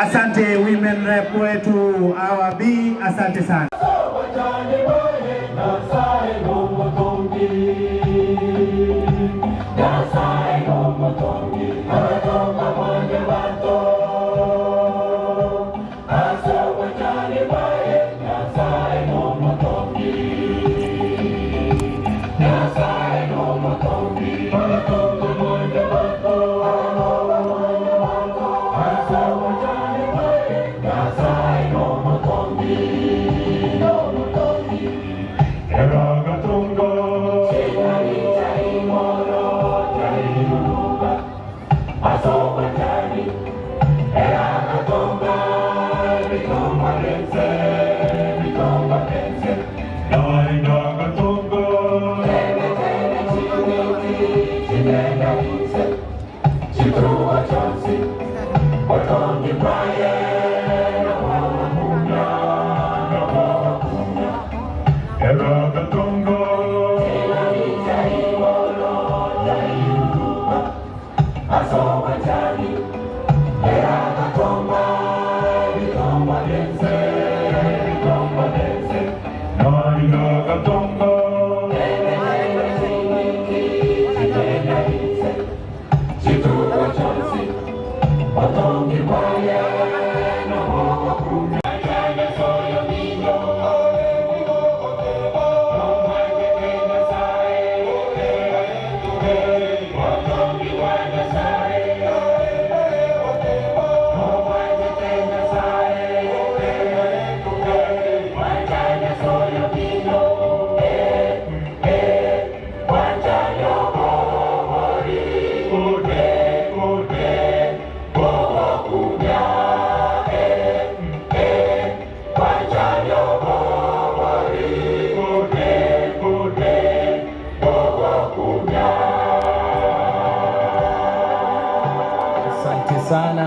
Asante women rep wetu Awa B, asante sana. Asante sana.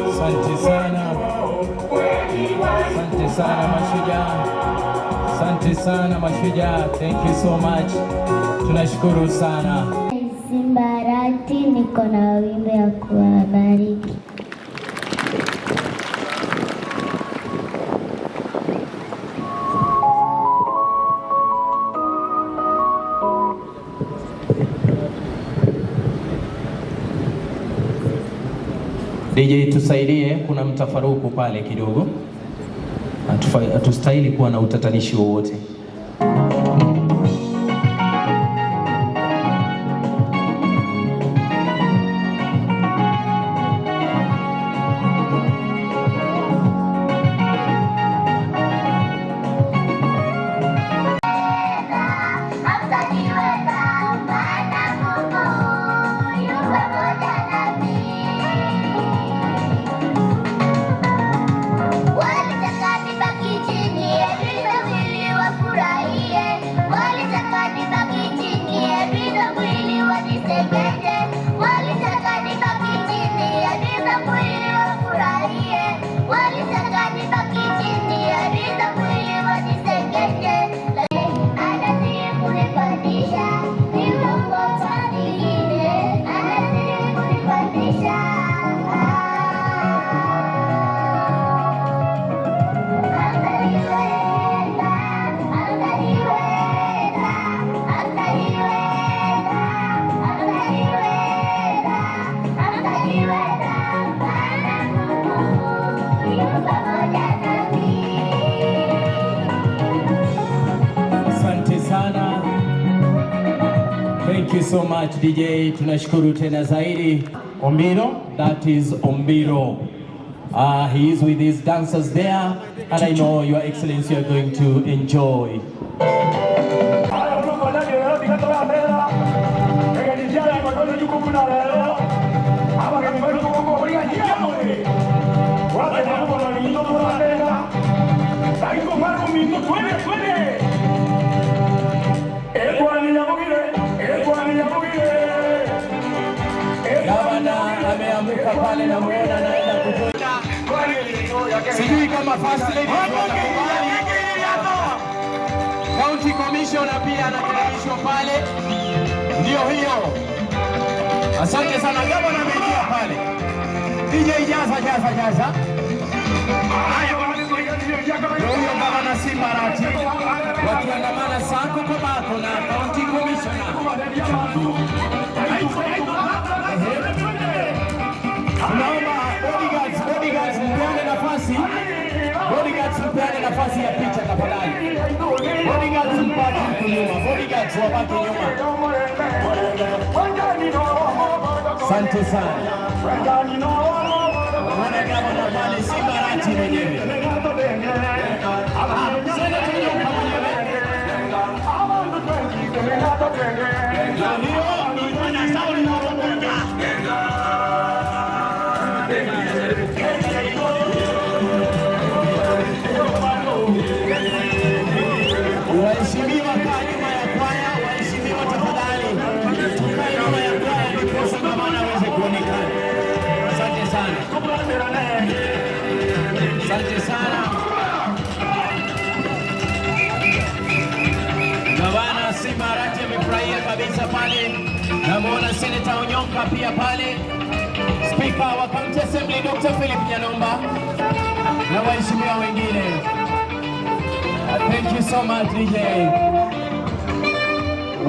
Asante sana, asante sana mashujaa, asante sana mashujaa, thank you so much, tunashukuru sana. Simbarati, niko na wimbo ya kuwabariki. DJ tusaidie, kuna mtafaruku pale kidogo, hatustahili kuwa na utatanishi wowote. so much, DJ. Tunashukuru tena zaidi. Ombiro. That is Ombiro. He is with his dancers there, and I know Your Excellency, you are going to enjoy. Gavana ameamuka pale na muona anaenda kutoa. Sijui kama First Lady watakubali. County Commissioner pia anakaribishwa pale. Ndio hiyo. Asante sana, gavana ameingia pale. DJ, jaza, jaza, jaza. Ndio huyo gavana Simba Arati wakiandamana sako kwa bako na County Commissioner. Tunaomba bodyguards, bodyguards mpeane nafasi. Bodyguards, mpeane nafasi ya picha tafadhali. Bodyguards, mbaki huku nyuma. Bodyguards wabaki nyuma. Asante sana. Mwana gavana pale Simba Arati mwenyewe. Senator Onyonka mwenyewe. Ndio hiyo. Waheshimiwa, kaa nyuma ya kwaya. Waheshimiwa, tafadhali tukae nyuma ya kwaya ndiposa gavana aweze kuonekana. Asante sana, asante sana. Gavana Simba Arati amefurahia kabisa pale. Namuona Senator Onyonka pia pale, Speaker wa County Assembly Dr. Philip Nyanomba na waheshimiwa wengine. Thank you so much, DJ.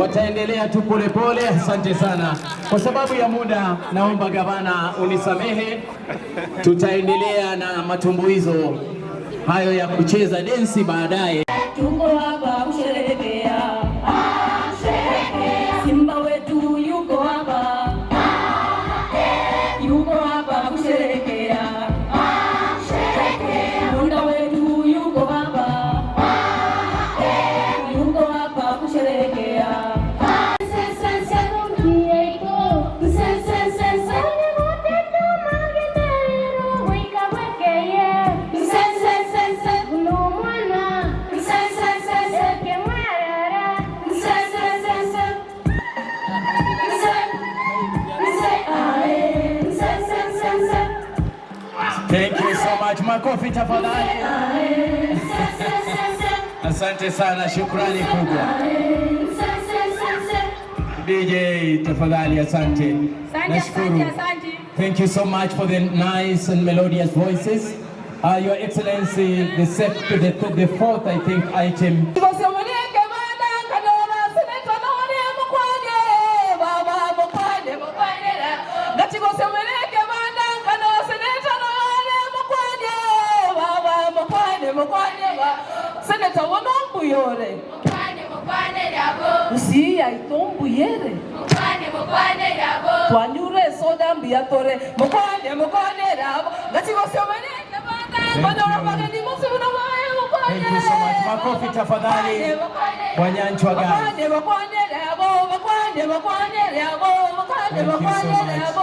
Wataendelea tu polepole. Asante sana. Kwa sababu ya muda, naomba gavana unisamehe, tutaendelea na matumbuizo hayo ya kucheza densi baadaye. Tuko hapa kusherehekea, Simba wetu yuko hapa, yuko hapa kusherehekea, Punda wetu yuko hapa, yuko hapa kusherehekea. Thank you so much. Makofi tafadhali. Asante sana, shukrani kubwa. DJ, tafadhali, asante. Nashukuru. Thank you so much for the nice and melodious voices. Your Excellency, the fourth, I think, item. Seneta wonombuyore usiya itombuyere twanyure soda mbiyatore mukwane mukwane rabo. Thank you so much. Makofi tafadhali kwa Nyanchwa Girls. Thank you so much.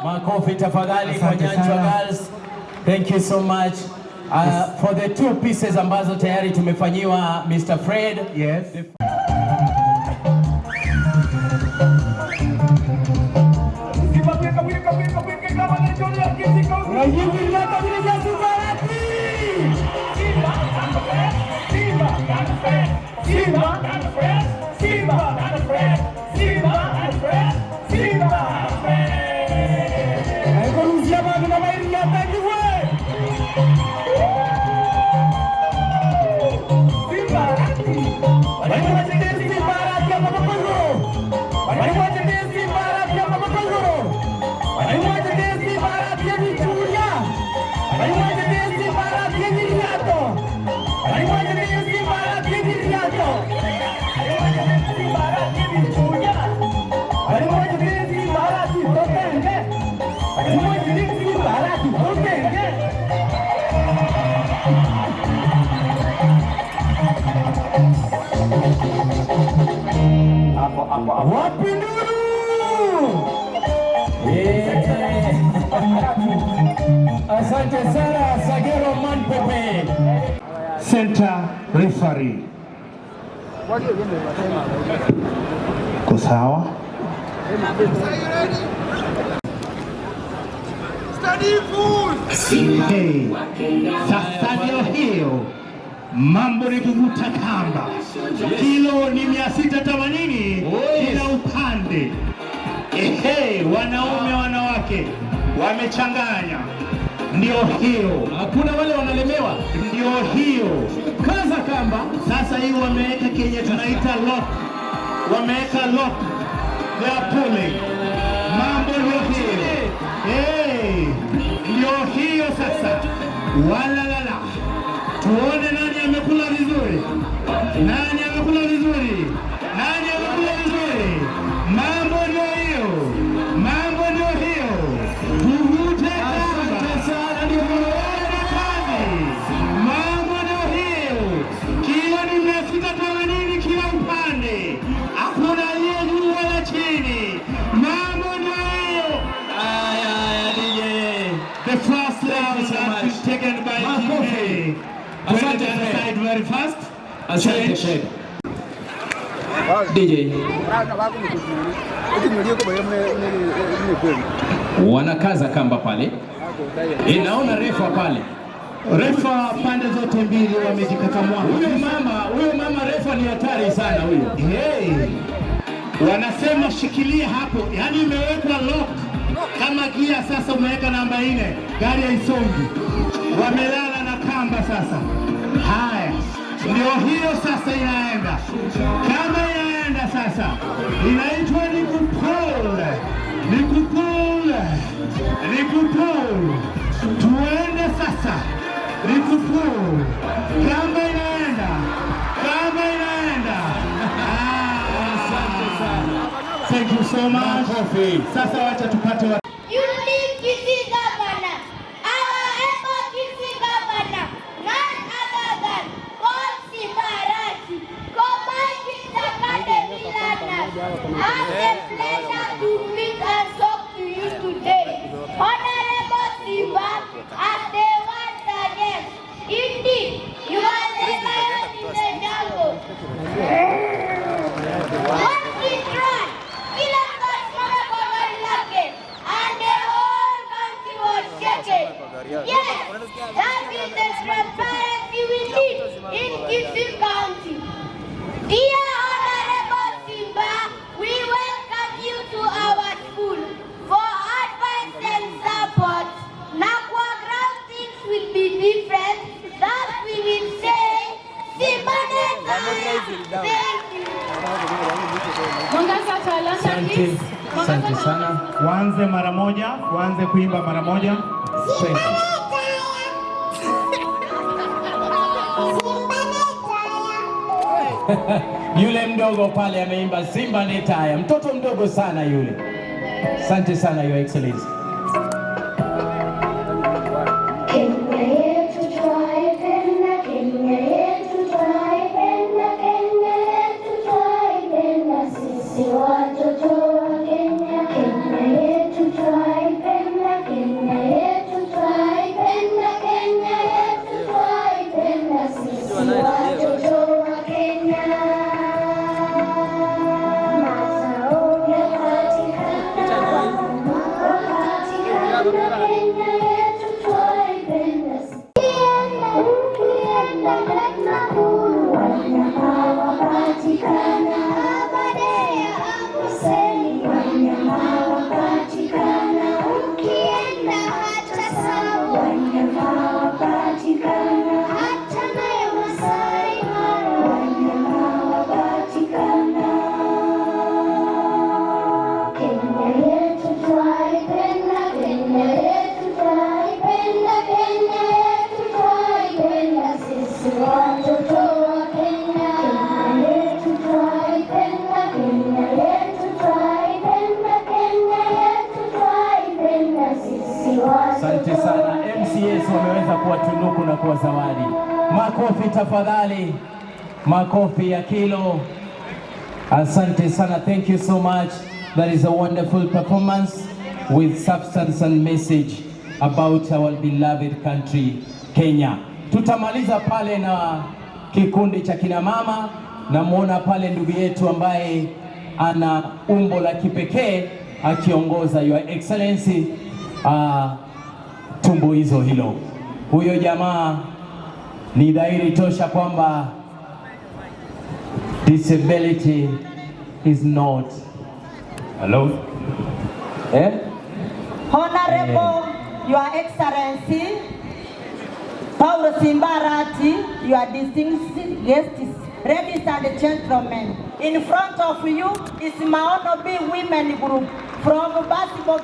Makofi tafadhali kwa Asante Nyanchwa sana. Girls. Thank you so much. For the two pieces ambazo tayari tumefanyiwa, Mr. Fred. Yes. Wapi nduru? Yeah. Asante sana, Sagero Man Pepe. Center referee. Ko sawa? Hey, sasa ndio hiyo mambo ni kuvuta kamba, kilo ni 680 kila upande. Ehe, wanaume wanawake wamechanganya, ndio hiyo. Hakuna wale wanalemewa. Ndio hiyo. Kaza kamba. Sasa hii wameweka kenye tunaita lock, wameweka lock, they are pulling. Mambo ndio hiyo. Hey, ndio hiyo sasa. Walalala, tuone nani amekula vizuri, nani amekula vizuri, nani amekula vizuri. Mambo ndio hiyo, mambo ndio hiyo. Tuvute kamba. Asante sana, ndio. Tuone kazi. Mambo ndio hiyo. Kilo ni 680 kila upande, hakuna aliye juu wala chini. Mambo ndio hiyo. Aya, aya, DJ. The first round so has much. been taken by Makofi. Team A. Asante, Twende the other Fred. side very fast. Asante, Change. Fred. DJ. Wanakaza kamba pale. Inaona refa pale. Refa pande zote mbili wamejikakamua. Huyo mama refa ni hatari sana huyo. Hey. Wanasema shikilia hapo, yaani imewekwa lock kama gia. Sasa umeweka namba 4, gari haisongi. Wamelala na kamba sasa. Haya, ndio hiyo sasa inaenda, kama inaenda sasa, inaitwa ni kupull, ni kupull, ni kupull. Tuende sasa, ni kupull, kamba inaenda, kamba inaenda. Asante sana. Thank you so much. Makofi. Sasa wacha tupate wa Unique Kisii Governor, our able Kisii Governor, none other than Paul Simba Arati, commanding the academy learners. Have the pleasure to meet and talk to you today. Honorable Simba, as the word suggests, indeed, you are the lion in the jungle. What is right? Kila mtu asimame kwa gari lake, and the whole country was shaken. Yes, that is the transparency we need in Kisii County. Dear Honorable Simba, we welcome you to our school for advice and support. Now, ground things will be different. That we will say, Simba Netaya. Thank you. Mwangaza Talanta, Asante. please. Mwangaza Asante Talanta. sana. Waanze mara moja, waanze kuimba mara moja. Thank you. Yule mdogo pale ameimba Simba ni taya, mtoto mdogo sana yule. Asante sana, Your Excellency. Kenya yetu twaipenda, Kenya yetu twaipenda, Kenya yetu twaipenda, sisi watoto wa Kenya. Kenya yetu twaipenda, Kenya yetu twaipenda, Kenya yetu twaipenda, sisi watoto wa Kenya. Mazao yapatikana. Asante sana. MCAs wameweza kuwatunuku na kuwa zawadi. Makofi tafadhali, makofi ya kilo. Asante sana, thank you so much. That is a wonderful performance with substance and message about our beloved country Kenya. Tutamaliza pale na kikundi cha kina mama. Namwona pale ndugu yetu ambaye ana umbo la kipekee akiongoza Your Excellency tumbuizo hilo. Huyo jamaa ni dhahiri tosha kwamba disability is not. Hello? Eh? Honorable, Your Excellency, Paulo Simba Arati, your distinguished guests, ladies and gentlemen, in front of you is Maono B Women Group from Basibo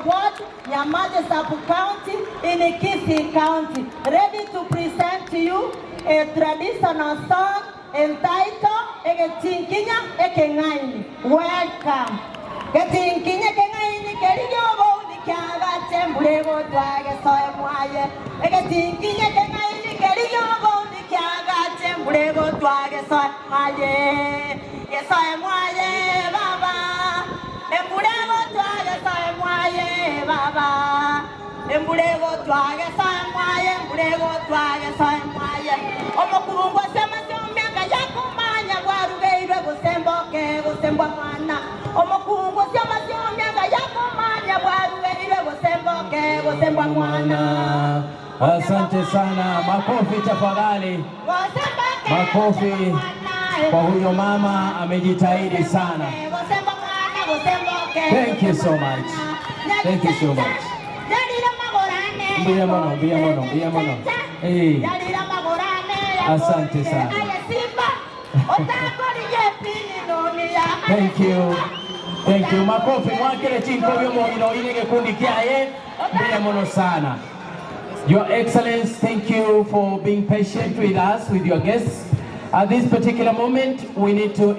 Ward, Nyamache Sub-County in Kisii County, ready to present to you a traditional song entitled Egetinkinya Ekengaini. Welcome. Getinkinya Kengaini Keriyobo Nikyagache Mbulego Twage Soe Mwaye. Egetinkinya Kengaini Keriyobo Nikyagache Mbulego Twage Soe Mwaye. Gesoe Mwaye Baba. Embulego Twage Soe Mwaye Baba. Embulego Twage Soe Mwaye, Embulego Twage Soe Mwaye. Omokubungwa sema myaka yakumanya bwarugeirwe gusemboke gusembwa mwana. Omokubungwa sema myaka yakumanya bwarugeirwe gusemboke gusembwa mwana. Asante sana, makofi tafadhali, makofi kwa huyo mama, amejitahidi sana. Thank you so much. Thank you so much. Mbuya mono, mbuya mono, mbuya mono. Eh. Asante sana. Thank you. Thank you. Makofi mwakire chinko byo ine gikundi kyaye mbuya mono sana. Your Excellency, thank you for being patient with us, with your guests. At this particular moment, we need to